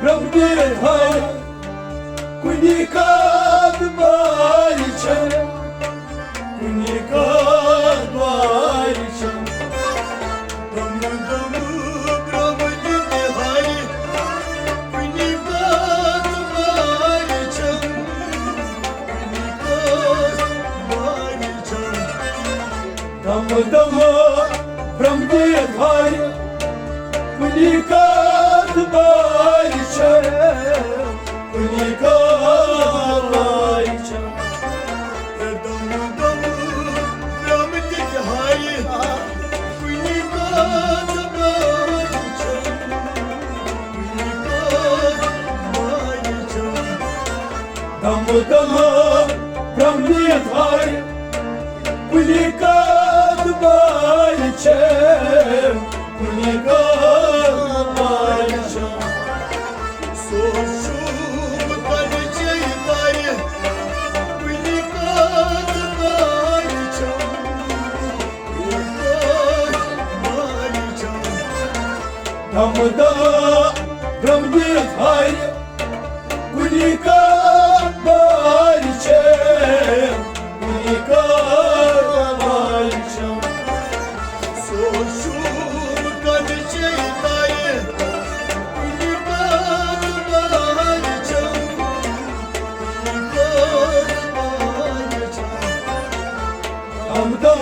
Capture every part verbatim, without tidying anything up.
برٛونٛہہ دِتھ ہارِ، کُنہِ کتھ بارِ چھم، کُنہِ کتھ بارِ چھم۔ دم دم برٛونٛہہ دِتھ ہارِ، کُنہِ کتھ بارِ چھم، کُنہِ کتھ بارِ چھم۔ دم دم برٛونٛہہ دِتھ ہارِ، کُنہِ کتھ بارِ چھم، کُنہِ کتھ بارِ چھم۔ دم دم برٛونٛہہ دِتھ ہارِ، کُنہِ کتھ بارِ چھم، کُنہِ کتھ بارِ چھم۔ دم دم برٛونٛہہ دِتھ ہارِ، کُنہِ کتھ بارِ چھم، کُنہِ کتھ بارِ چھم۔ سوز چھُم تۄہہِ چے تارِ، کُنہِ کتھ بارِ چھم، کُنہِ کتھ بارِ چھم۔ دم دم برٛونٛہہ دِتھ ہارِ، کُنہِ کتھ بارِ چھم، کُنہِ کتھ بارِ چھم۔ سوز چھُم تۄہہِ چے تارِ، کُنہِ کتھ بارِ چھم، کُنہِ کتھ بارِ چھم۔ دم دم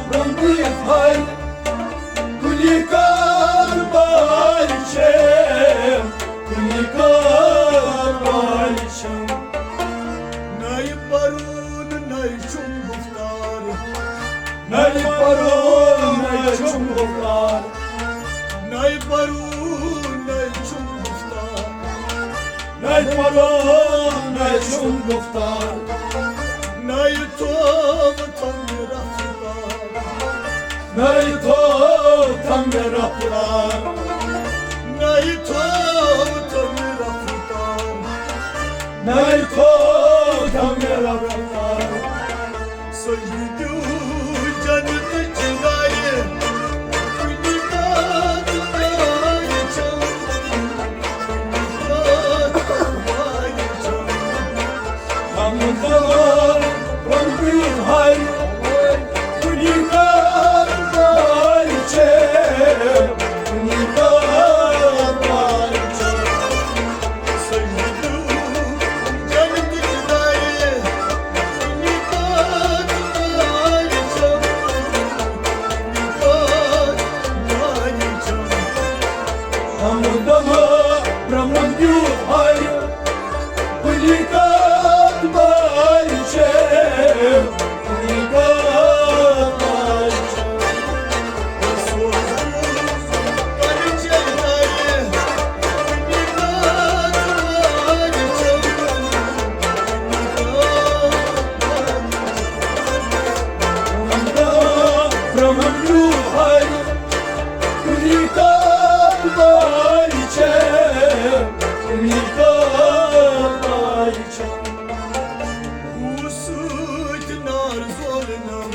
برٛونٛہہ دِتھ ہارِ، کُنہِ کتھ بارِ چھم، کُنہِ کتھ بارِ چھم۔ نَے پَرُن نَے چھُم گُفتار۔ نَے پَرُن نَے چھُم گُفتار۔ نَے پَرُن نَے چھُم گُفتار۔ نَے پَرُن نَے چھُم گُفتار۔ نَے تھوٚو تھوٚو مےٚ رفتار۔ نَے تھوٚو تھوٚو مےٚ رفتار۔ نَے تھوٚو تھوٚو مےٚ رفتار۔ نَے تھوٚو تھوٚو مےٚ رفتار۔ سجدٕ دیُت جنتٕچ نارِ، کُنہِ کتھ بارِ چھم، کُنہِ کتھ بارِ چھم۔ ہم دلار رنگین ہائی، کُنہِ کتھ بارِ چھم، کُنہِ کتھ بارِ چھم۔ سجدٕ دیُت جنتٕچ نارِ، کُنہِ کتھ بارِ چھم، کُنہِ کتھ بارِ چھم۔ ہم دم برٛونٛہہ دِتھ ہارِ، کُنہِ کتھ بارِ چھم، کُنہِ کتھ بارِ چھم۔ ہُہ سۭتۍ نار زولنم۔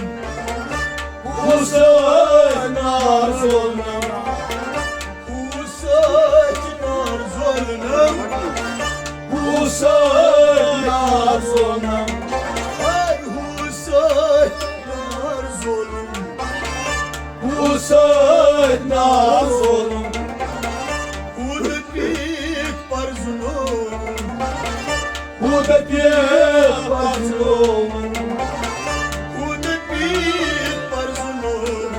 ہُہ سۭتۍ نار زولنم۔ ہُہ سۭتۍ نار زولنم۔ ہُہ سۭتۍ نار زولنم۔ ہاے ہُہ سۭتۍ نار زولنم۔ ہُہ سۭتۍ نار زولنم۔ ہُہ دٔپِتھ پرزنووُم۔ ہُہ دٔپِتھ پرزنووُم۔ ہُہ دٔپِتھ پرزنووُم۔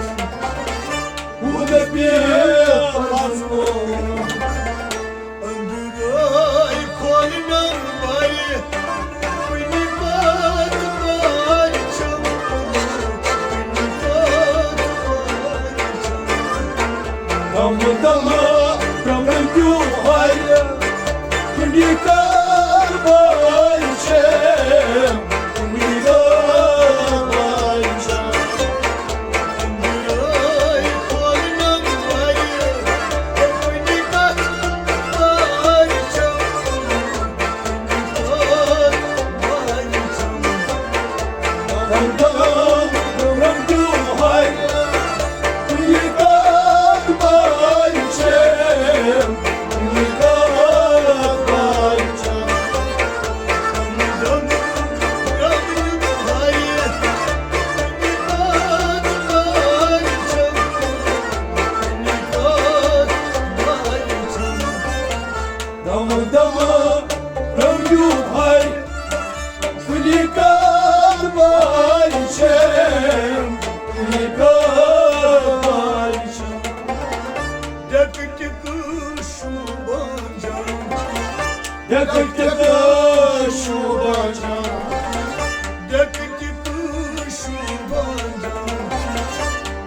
ہُہ دٔپِتھ پرزنووُم۔ أنٛدرَے کھولنَم بَرِ، کُنہِ پَتہٕ بَرِ چھَم، کُنہِ پَتہٕ بَرِ چھَم۔ تَمہٕ تَمہٕ ترٛمن پیوٗ ہارِ، کُنہِ کَتھ بَرِ چھَم، کُنہِ دم دم رنگیو بھائی، کُنہِ کار بھائی چھے، کُنہِ کار بھائی چھے۔ ڈیکہٕ ٹِکہٕ شوٗبان جان۔ ڈیکہٕ ٹِکہٕ شوٗبان جان۔ ڈیکہٕ ٹِکہٕ شوٗبان جان۔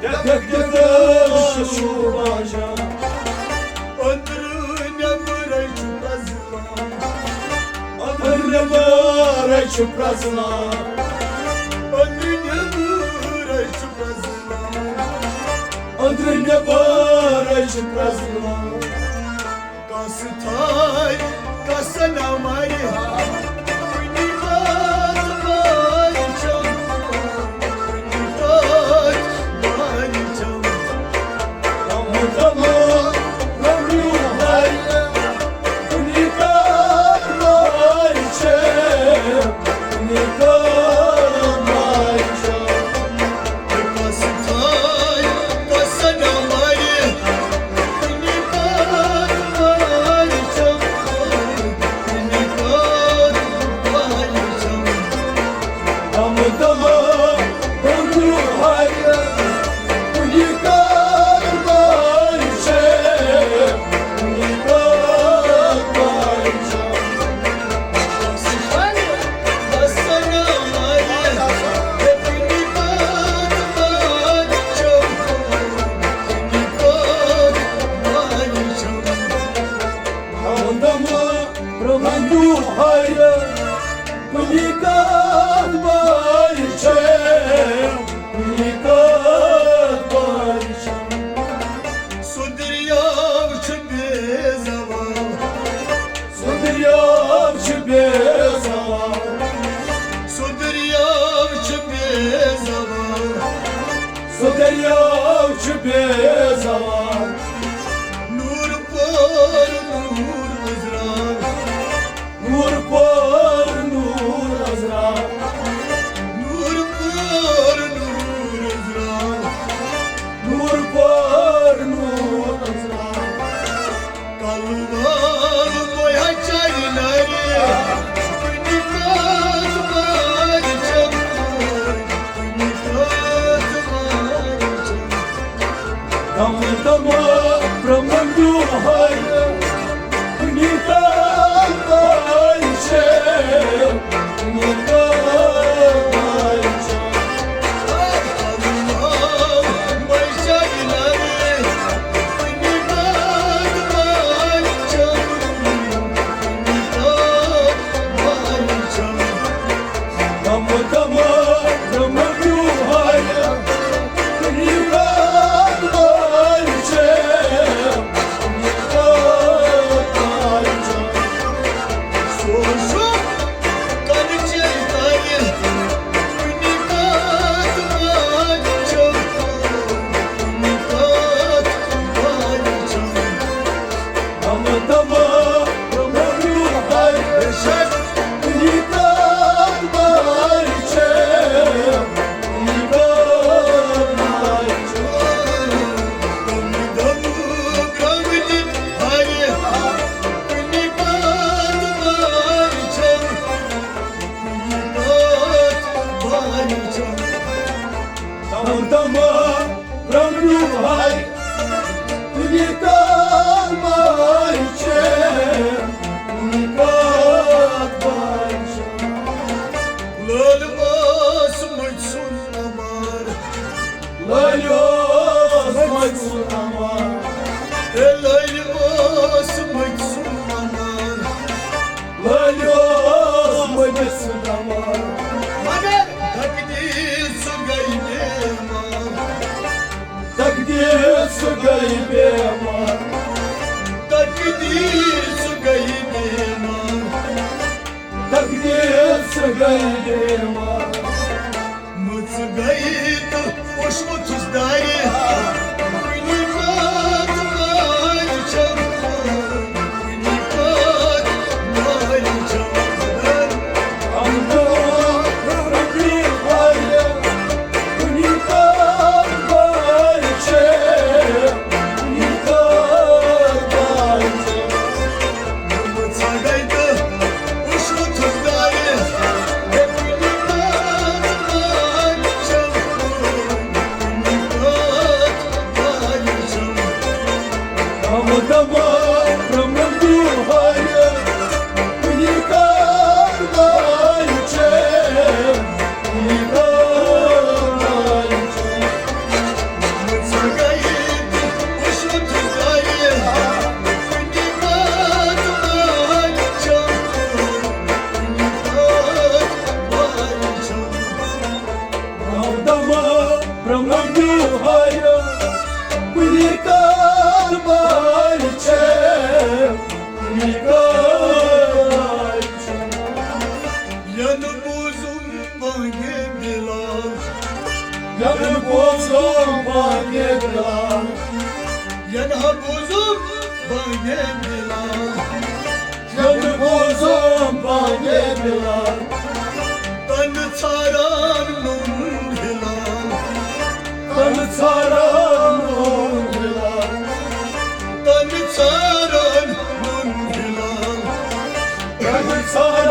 ڈیکہٕ ٹِکہٕ شوٗبان جان۔ أنٛدرٕ نٮ۪برَے چھُ پرٛزلان۔ أنٛدرٕ نٮ۪برَے چھُ پرٛزلان۔ أنٛدرٕ نٮ۪برَے چھُ پرٛزلان۔ أنٛدرٕ نٮ۪برَے چھُ پرٛزلان۔ کس تھاے کس نہ مارِ، کُنہِ کتھ مارِ چھم، کُنہِ کتھ مارِ چھم۔ دم دم رنگیو بھائی، کُنہِ کار بھائی چھے، کُنہِ کار بھائی چھے۔ کس تھاے کس نہ مارِ، کُنہِ کار بھائی چھم، کُنہِ کار بھائی چھم۔ دم دم بنگلو ہر، کُنہِ کار بھائی چھے، کُنہِ کار بھائی چھے۔ دم دم برٛونٛہہ ہر، کُنہِ کار بھائی چھے، کُنہِ کار بھائی چھے۔ سُہ دٔریاو چھُ بے زوال۔ سُہ دٔریاو چھُ بے زوال۔ سُہ دٔریاو چھُ بے زوال۔ سُہ دٔریاو چھُ بے زوال۔ نوٗر پور نوٗر أزرار۔ نوٗر پور نوٗر أزرار۔ نوٗر پور نوٗر أزرار۔ نوٗر پور نوٗر أزرار۔ کلہٕ وال مویا چانہِ نرِ، کُنہِ کتھ مارِ چھم، کُنہِ کتھ مارِ چھم۔ دم دم برٛونٛہہ ہر، کُنہِ کار بھائی چھے، کُنہِ کار بھائی چھے۔ دم دم دم کیوں ہے؟ لٲلۍ اوس مٔتۍ سُنٛد اَمار۔ لٲلۍ اوس مٔتۍ سُنٛد اَمار۔ ہے لٲلۍ اوس مٔتۍ سُنٛد اَمار۔ لٲلۍ اوس مٔتۍ سُنٛد اَمار۔ مگر تقدیٖر سُہ گٔے بیمار۔ تقدیٖر سُہ گٔے بیمار۔ تقدیٖر سُہ گٔے بیمار۔ تقدیٖر سُہ گٔے بیمار۔ مٔژ گٔے تہٕ اوسمُت چھُس دارِ۔ کُنہِ کتھ مارِ چھم، کُنہِ کتھ مارِ چھم۔ بلال، ینہٕ بوزم بانگے بلال، ینہٕ بوزم بانگے بلال، تنہٕ ژھاران نوٗن ہلال، تنہٕ ژھاران نوٗن ہلال، تنہٕ ژھاران نوٗن ہلال، تنہٕ ژھاران